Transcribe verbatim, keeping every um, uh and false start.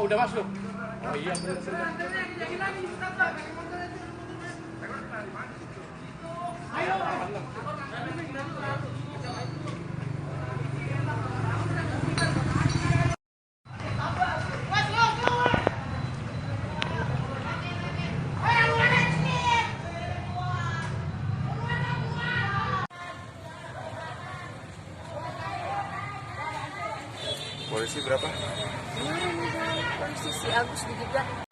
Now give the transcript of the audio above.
Udah masuk. Oh iya, bener, bener. Polisi berapa? Kemarin itu polisi si Agus dijegat.